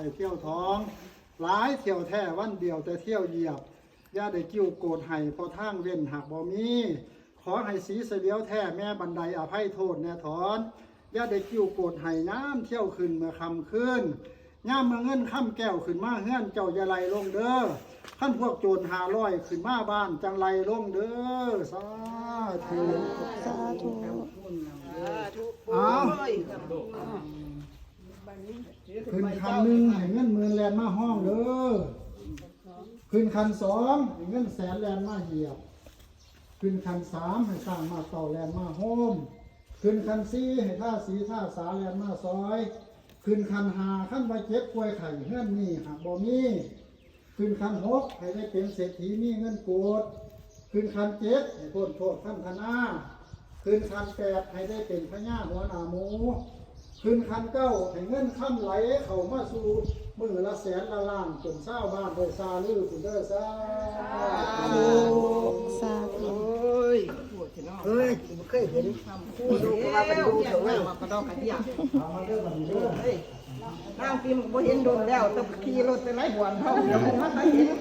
ໄປທ່ຽວທອງ ຫຼາຍທ່ຽວແທ້ ວັນດຽວແຕ່ທ່ຽວຢຽບ. ຢ່າໄດ້ກິ່ວໂກດໃຫ້ ເພາະທາງເວັ້ນຫາກບໍ່ມີ. ຂໍໃຫ້ສີສະຫຼຽວແທ້ ແມ່ບັນໄດອະໄພໂທດແນ່ຖອນ. ຢ່າໄດ້ກິ່ວໂກດໃຫ້ ຍາມທ່ຽວຂຶ້ນເມື່ອຄ່ຳຄືນ. ຍາມເມື່ອເງິນຄຳແກ້ວຂຶ້ນມາເຮືອນ ເຈົ້າຢ່າໄລ່ລົງເດີ. ຄັນພວກໂຈນຫ້າຮ້ອຍຂຶ້ນມາບ້ານ ຈັ່ງໄລ່ລົງເດີ. ສາທຸ ສາທຸ. ເອົາ ຂຶ້ນຂັ້ນໜຶ່ງໃຫ້ເງິນໝື່ນແລ່ນມາຮອງເດີ. ຂຶ້ນຂັ້ນສອງໃຫ້ເງິນແສນແລ່ນມາຢຽບ. ຂຶ້ນຂັ້ນສາມໃຫ້ຊ້າງມ້າເຕົ້າແລ່ນມາໂຮມ. ຂຶ້ນຂັ້ນສີ່ໃຫ້ທາສີທາສາແລ່ນມາຊ່ອຍ. ຂຶ້ນຂັ້ນຫ້າ ຄັນວ່າເຈັບປ່ວຍໄຂ້ ເຮືອນນີ້ຫາກບໍ່ມີ. ຂຶ້ນຂັ້ນຫົກໃຫ້ໄດ້ເປັນເສດຖີມີເງິນໂກດ. ຂຶ້ນຂັ້ນເຈັດໃຫ້ພົ້ນໂທດພັນທະນາ. ຂຶ້ນຂັ້ນແປດໃຫ້ໄດ້ເປັນພະຍາຫົວໜ້າໝູ່. ຂຶ້ນຂັ້ນເກົ້າໃຫ້ເງິນຄຳໄຫຼເຂົ້າມາສູ່ມື້ລະແສນລະລ້ານ ຈົນຊາວບ້ານໄດ້ຊາລືພຸ້ນເດີ. ສາທຸ ສາທຸ. ໂອ້ຍ ເອີຍ ບໍ່ເຄີຍເຫັນ ຜູ້ດູກໍວ່າເປັນດູເຖົ້າເວີຍ ມາກະດອກກະເດຍ. ເອົາມາເດີບັດນີ້ເດີ. ເອີຍ ນາງຕິມກໍບໍ່ເຫັນດົນແລ້ວ ແຕ່ຂີ່ລົດແຕ່ໃນບ່ອນເຮົາ ດຽວນີ້ມາກໍເຫັນ.